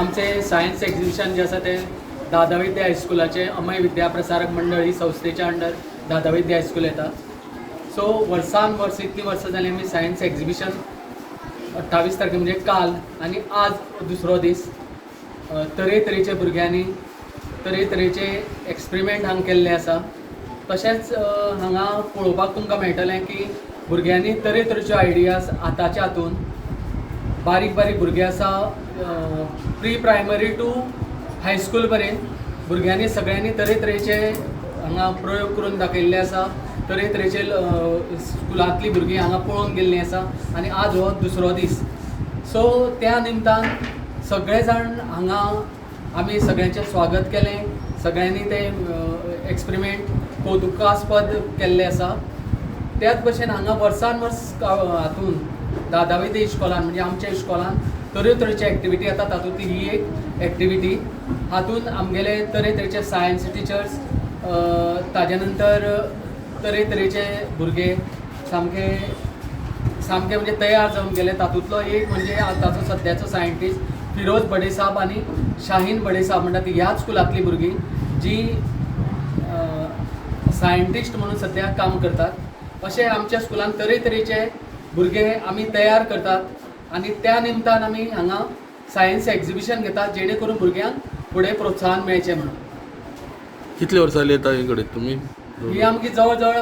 आमचें science exhibition जें आसा तें दादा विद्या हायस्कुलाचें अमय विद्या प्रसारक मंडळ ही संस्थेच्या अंडर दादा विद्या हायस्कूल येता. सो वर्सान वर्स इतलीं वर्सां जालीं आमी सायन्स एक्झिबिशन 28 तारखे म्हणजे काल आनी आज दुसरो दीस तरेतरेच्या भुरग्यांनी तरेतरेचे एक्सपेरिमेंट हांगा केल्ले आसा. तशेंच हांगा पळोवपाक तुमकां मेळटलें की भुरग्यांनी तरेतरेच्यो आयडियाज हाताच्या हातून बारीक बारीक भुरगे आसा, प्री प्रायमरी टू हायस्कूल पर्यंत भुरग्यांनी सगळ्यांनी तरेतरेचे हांगा प्रयोग करून दाखयल्ले आसा. तरेतरेचे स्कुलांतलीं भुरगीं हांगा पळोवन गेल्लीं आसा आनी आज हो दुसरो दीस. सो त्या निमतान सगळे जाण हांगा आमी सगळ्यांचें स्वागत केलें. सगळ्यांनी ते एक्सपेरिमेंट कौतुकास्पद केल्ले आसा. त्याच भशेन हांगा वर्सान वर्स हातून दादा वैद्य इश्कोलान म्हणजे आमच्या इश्कोलान तरेतरेचे एक्टिविटी जाता. तातूंतली ही एक एक्टिविटी. हातून आमगेले तरेतरेचे सायन्स टिचर्स, ताजे नंतर तरेतरेचे भुरगे सामके सामके म्हणजे तयार जावन गेले. तातूंतलो एक म्हणजे आतांचो सद्याचो सायंटिस्ट फिरोज बडेसाब आनी शाहीन बडेसाब म्हणटा ती ह्याच स्कुलांतलीं भुरगीं जी सायंटिस्ट म्हणून सद्या काम करतात. अशें आमच्या स्कुलान तरेतरेचे भुरगे आमी तयार करतात आनी त्या निमतान आमी हांगा सायन्स एक्झिबिशन घेतात जेणे करून भुरग्यांक फुडें प्रोत्साहन मेळचें म्हणून. कितले वर्सां जाली येता हे कडेन तुमी? ही आमची जवळ जवळ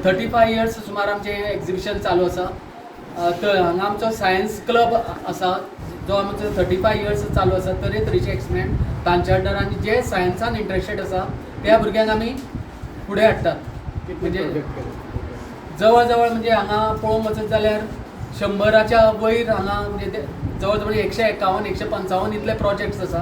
35 इयर्स सुमार आमचें एक्झिबिशन चालू आसा. तर हांगा आमचो सायन्स क्लब आसा जो आमचो 35 इयर्स चालू आसा. तरेतरेचे एक्सपेरिमेंट तांच्या अंडर आनी जे सायन्सान इंट्रस्टेड आसा त्या भुरग्यांक आमी फुडें हाडटात. म्हणजे जवळ जवळ म्हणजे हांगा पळोवंक वचत जाल्यार 100च्या वयर हांगा म्हणजे जवळ जवळ 151 155 इतले प्रोजेक्ट्स आसा.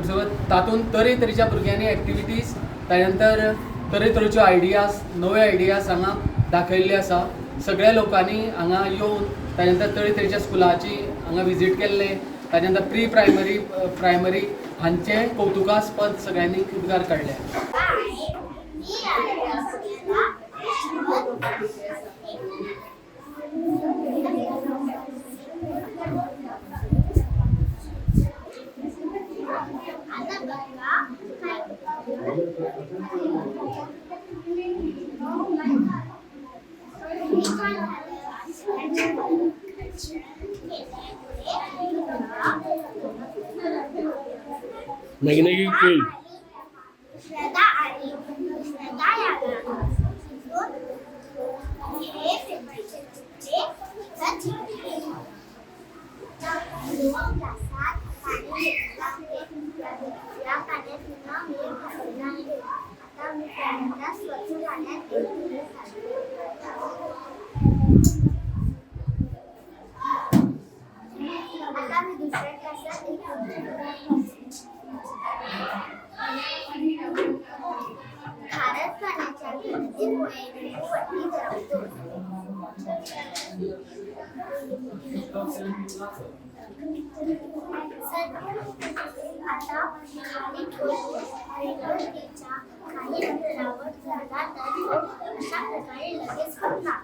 सो तातूंत तरेतरेच्या भुरग्यांनी एक्टिविटीज, ताजे नंतर तरेतरेच्यो आयडियाज, नव्यो आयडियाज हांगा दाखयल्ले आसा. सगळ्या लोकांनी हांगा येवन ताजे नंतर तरेतरेच्या स्कुलाची हांगा विजीट केल्ले, ताजे नंतर प्री प्रायमरी, प्रायमरी हांचे कौतुकास्पद सगळ्यांनी उद्गार काडले. मी आता आता बघा काय. हे काय झालं? Magnetic field. श्रद्धा आणि श्रद्धा याला शिकून हे पेपरचे तुकडे एका चिमटे 2 ग्लासात पाणी घेतलं आहे. या पाण्यात पुन्हा मीठ घातलेलं आहे. आता मी पहिल्यांदा स्वच्छ पाण्यात एक तुकडे घालते. आता मी दुसऱ्या ग्लासात एक तुकडे घालते. खारट पाण्याच्या घनतेमुळे लिंबूवरती द्रवतो. आता खाली ठेवून मेणबत्तीच्या काही अंतरावर धरला तर तो अशा प्रकारे लगेच फुटणार.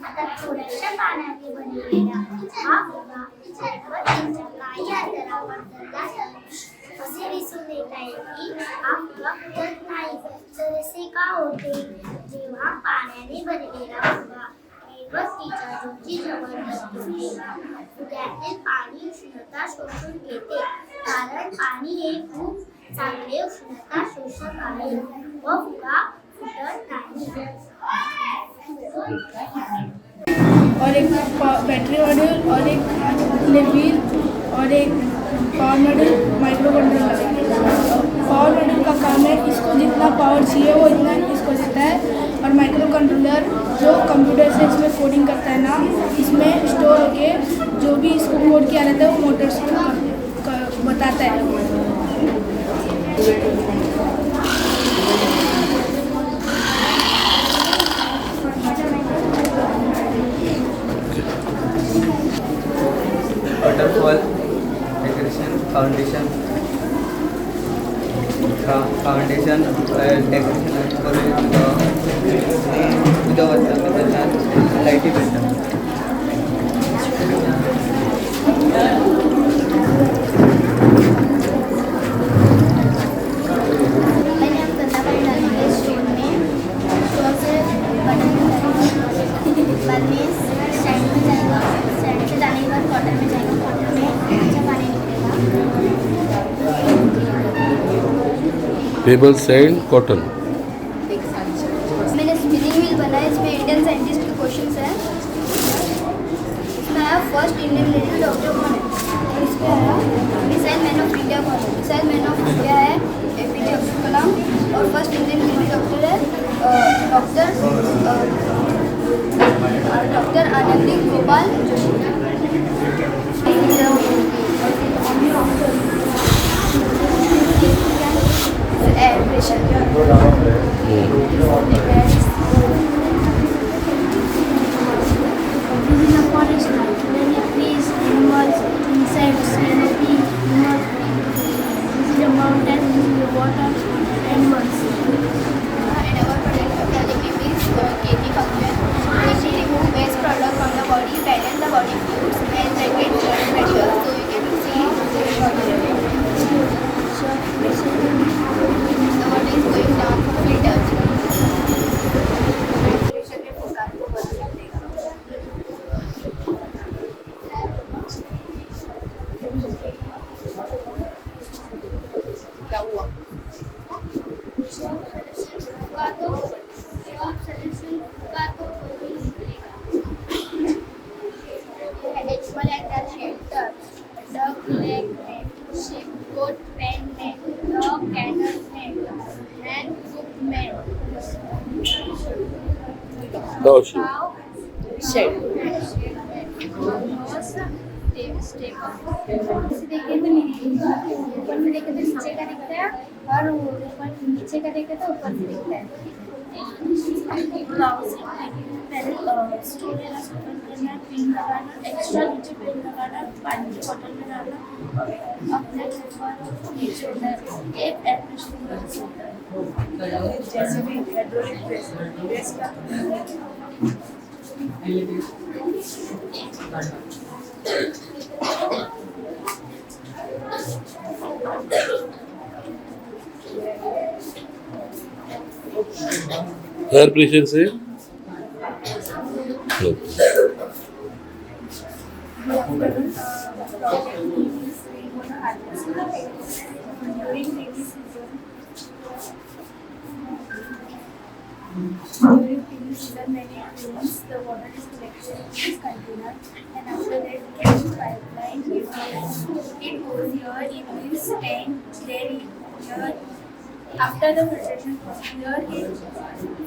आता थोड्याशा पाण्याने बनलेला हा फुगा मेणबत्तीच्या काही अंतरावर धरला तर असे दिसून येत आहे की हा फुगा फुटत नाही. तर असे का होते? जेव्हा पाण्याने बनलेला फुगा मेणबत्तीच्या ज्योतीजवळ असतो तेव्हा फुग्यातील पाणी उष्णता शोषून घेते, कारण पाणी हे खूप चांगले उष्णता शोषक आहे व फुगा फुटत नाही. और एक बैटरी मॉड्यूल और एक व्हील और एक power module, micro controller. Power module का काम है, इसको जितना पावर चाहिए वो इतना इसको देता है और माइक्रो कंट्रोलर जो कंप्यूटर से इसमें कोडिंग करता है ना, इसमें स्टोर होके जो भी इसको कोड किया रहता है वो मोटर्स को बताता है. Waterfall decoration foundation. Foundation decoration करून तो आनी उदक वता भितरल्यान लायटी पेट्टा. पहले हम गंदा पानी डालेंगे स्टोन में. स्टोन से बटन निकालेंगे. बाद में स्टैंड में जाएगा. स्टैंड से जाने के बाद कॉटन में जाएगा. कॉटन में अच्छा पानी निकलेगा. Pebble sand cotton. मैंने स्पिनिंग व्हील बनाया. इसमें इंडियन साइंटिस्ट के क्वेश्चन हैं. इसमें आया, फर्स्ट इंडियन लेडी डॉक्टर कौन है और इसमें आया, मिसाइल मैन ऑफ इंडिया कौन है. मिसाइल मैन ऑफ इंडिया है एपीजे अब्दुल कलाम और फर्स्ट इंडियन लेडी डॉक्टर है doctor doctor Anandi Gopal Joshi. Air pressure. This is a forest life. Many trees, animals, insects, canopy, not. This is a mountain, this is a water, animals. And our project name is kidney function, which remove waste product from the body, balance the body fluids, and regulate blood pressure. So you can see the water is going down for filter. Pressure में फुकार को बंद कर देगा. क्या हुआ? का तो solution का तो कोई निकलेगा. Animal at the shelter. Duck leg man, sheep goat pen man, dog kennel man, man cook man. Cow shed. Cow shed. Horse stable. से देखे तो ऊपर से देखे तो नीचे का दिखता है और ऊपर नीचे का देखे तो ऊपर से दिखता है. पहले स्टोन ओपन करना, पिन लगाना, एक्स्ट्रा नीचे पिन लगाना, पानी की बॉटल में डालना और अपने ऊपर छोड़ना है. एक एयर प्रेशर की वजह से होता है. जैसे भी हाइड्रोलिक प्रेस प्रेस का. Air pressure Se. Good afternoon. Project name is rainwater harvesting. During rainy season, during rainy season, when it rains, the water is collected in this container, and after that, through pipeline, it goes here in this tank. Then here, after the filtration procedure, it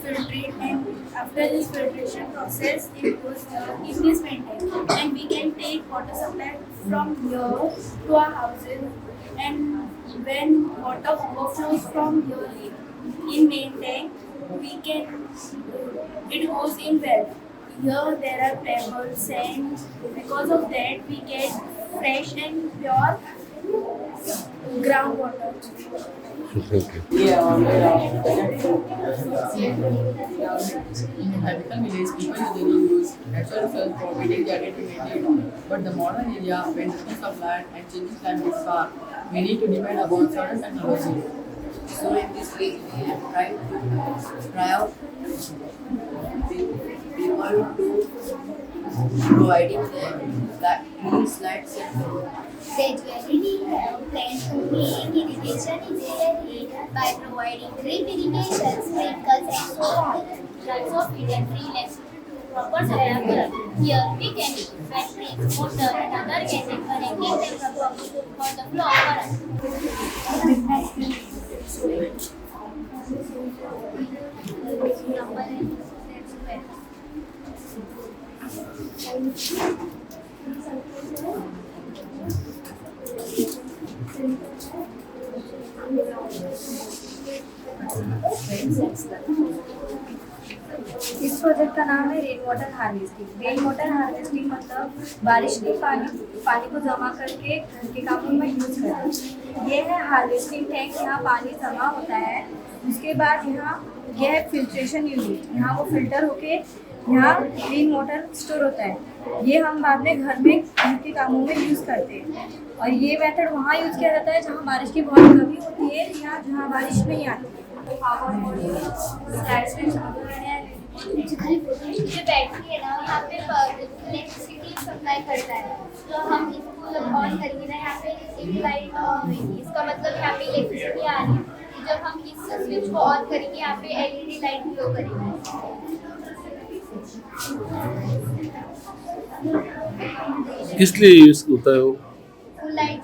filtrate, and after this filtration process, it goes here in this main tank, and we can take water supply from here to our houses. And when water overflows from here in main tank, we can it goes in well. Here there are pebbles, sand. Because of that, we get fresh and pure groundwater. Thank you. In typical village, people usually use natural soil for weeding their day-to-day. But the modern area, when distance of land and changing climate is far, we need to depend upon certain technology. So in this way, we have tried to try out the people to providing them that clean slides and Gradually, we have planned to make irrigation easier by providing drip irrigation, sprinkles, and so on. Results of it and relaxed to proper supply of water. Here we can use batteries, motor, and other gadgets connecting them for the flow of current. Number is 12. Project का नाम है rain water harvesting. Rain water harvesting मतलब बारिश K पानी पानी को जमा करके घर K कामों में use करना। ये है हार्वेस्टिंग टैंक, यहाँ पानी जमा होता है। उसके बाद यहाँ यह है फिल्ट्रेशन यूनिट, यहाँ वो फिल्टर होके यहाँ क्लीन वाटर स्टोर होता है। ये हम बाद में घर के कामों में यूज़ करते हैं। और ये मेथड वहाँ यूज़ किया जाता है जहाँ बारिश की बहुत कमी होती है या जहाँ बारिश नहीं आती है। पावर मॉड्यूल, स्लाइड स्विच जो बैटरी है ना, यहाँ पे इलेक्ट्रिसिटी सप्लाई करता है। तो हम इसको जब ऑन करेंगे ना, यहाँ पे एक लाइट ऑन होगी, इसका मतलब यहाँ पे इलेक्ट्रिसिटी आ रही है। जब हम इस स्विच को ऑन करेंगे, यहाँ पे एलईडी लाइट ग्लो करेगी। किस लिए यूज होता है वो? लाइट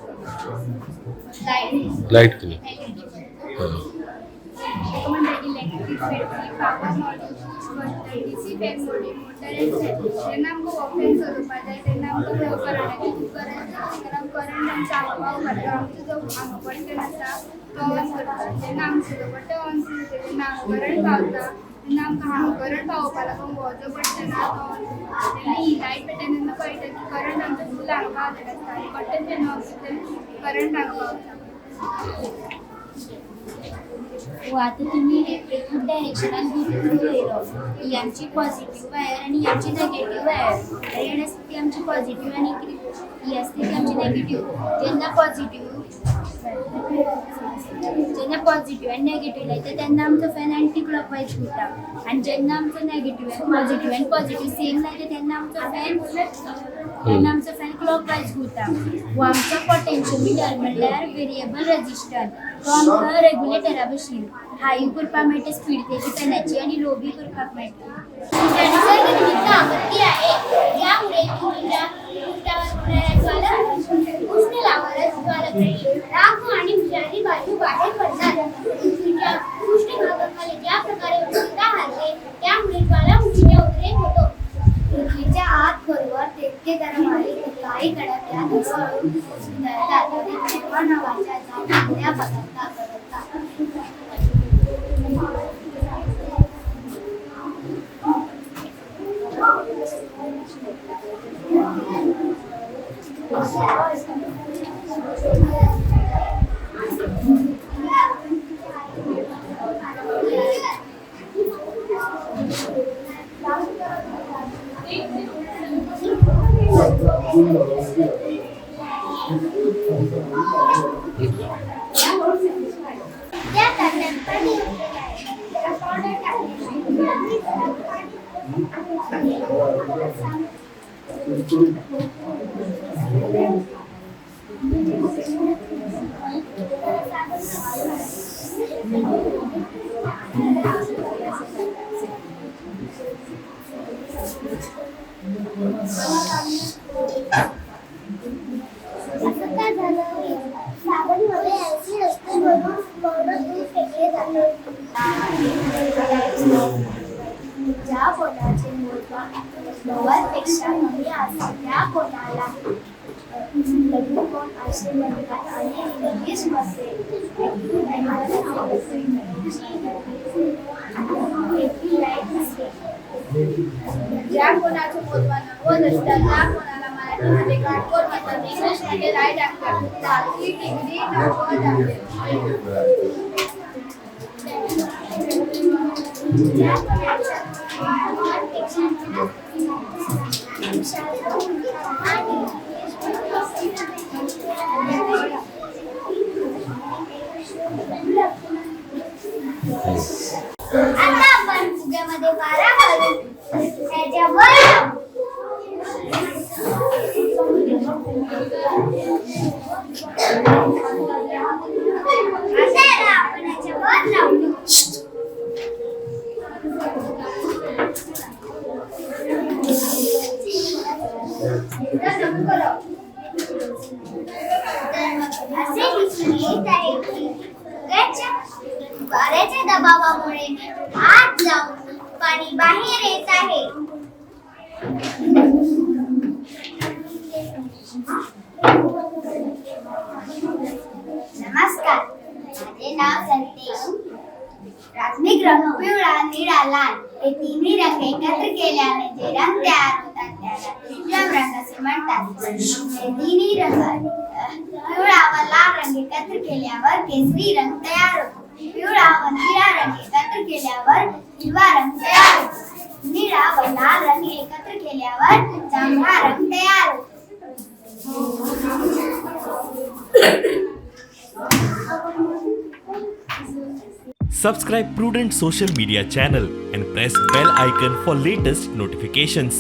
लाइट लाइट के लिए। हाँ। Electric battery, power module, push button, DC fan module, motor and cell. जेन्ना आमकां हो फॅन चलोवपा जाय तेन्ना आमकां हो करंटाचें गरज आसा. तेन्ना करंट आमचो हांगा पावपा, आमचो जो हांगा बटन आसा तो ऑन करता. जेन्ना आमचो जो बटन ऑन करता तेन्ना हांगा करंट पावता. तेन्ना आमकां हांगा करंट पावोवपा लागून हो जो बटन आसा तो ऑन करता. तेन्ना ही लायट पेट्टा तेन्ना कळटा की करंट आमचो फूल हांगा पावलेलो आसता आनी बटन जेन्ना ऑन करता करंट हांगा पावता. व आता तुम्ही इलेक्ट्रिक डायरेक्शनान गुंतून येयलो. ही आमची पॉझिटिव्ह वायर आणि आमची नेगेटिव्ह वायर. रेड आसता ती आमची पॉझिटिव्ह आणि ही आसता ती आमची नेगेटिव्ह. जेन्ना पॉझिटिव्ह आनी नेगेटिव्ह लायता तेन्ना आमचो फॅन अँटी क्लॉकवायज घुंवता आनी जेन्ना आमचो नेगेटिव्ह आनी पॉझिटिव्ह आनी पॉझिटिव्ह सेम लायता तेन्ना आमचो फॅन क्लॉकवायज घुंवता. हो आमचो पोटेन्शियोमिटर म्हणल्यार वेरिएबल रेजिस्टर. तो आमकां रेग्युलेटरा भशेन हाय करपाक मेळटा स्पीड तेजी फॅनाची आनी लो बी करपाक मेळटा. निसर्गनिमित्त आपत्ती आहे, ज्यामुळे पृथ्वीच्या पृष्ठावर होणाऱ्या ज्वाला उष्ण लावारस ज्वालामुखी, राख आणि विषारी वायू बाहेर पडतात. पृथ्वीच्या पृष्ठभागाखाली ज्या प्रकारे उष्णता हलते त्यामुळे ज्वालामुखीचा उद्रेक होतो. पृथ्वीच्या आत खोलवर तेथके गरम आहे. काही कडक या हळूहळू वितळतात. ते निर्माण हवाच्या चांगल्या बदलतात बदलतात. त्या ताटात पाणी उकळत आहे. त्यात पावडर टाकली. असं का झालं? साबणमध्ये ऍसिड असते म्हणून पावडर दूध फेकले जाते. ज्या कोणाचे मोजमाप 90 पेक्षा कमी असते त्या कोनाला लघुकोन असे म्हणतात आणि इंग्लिशमध्ये ॲक्यूट अँगल असे. लाईट असते. ज्या कोणाचं मोजमाप 90 असतात त्या कोणाला मराठीमध्ये काटकोन म्हणतात. इंग्लिशमध्ये राईट अँगल. 10 degree 90 angle. ज्या कोणाच्या 90 पेक्षा जास्त आणि आता आपण फुग्यामध्ये वारा भरून त्याच्यावर लावू. आता याला आपण याच्यावर लावू. तर मग असे दिसून येत आहे की फुग्याच्या वाऱ्याच्या दबावामुळे आत जाऊन पाणी बाहेर येत आहे. नमस्कार, माझे नाव संदेश. प्राथमिक रंग पिवळा, निळा, लाल हे तिन्ही रंग एकत्र केल्याने जे रंग तयार होतात त्याला त्रिविम रंग असे म्हणतात. हे तिन्ही रंग, पिवळा व लाल रंग एकत्र केल्यावर केसरी रंग तयार होतो. पिवळा व निळा रंग एकत्र केल्यावर हिरवा रंग तयार होतो. निळा व लाल रंग एकत्र केल्यावर जांभळा रंग तयार होतो. Subscribe Prudent Social Media channel and press bell icon for latest notifications.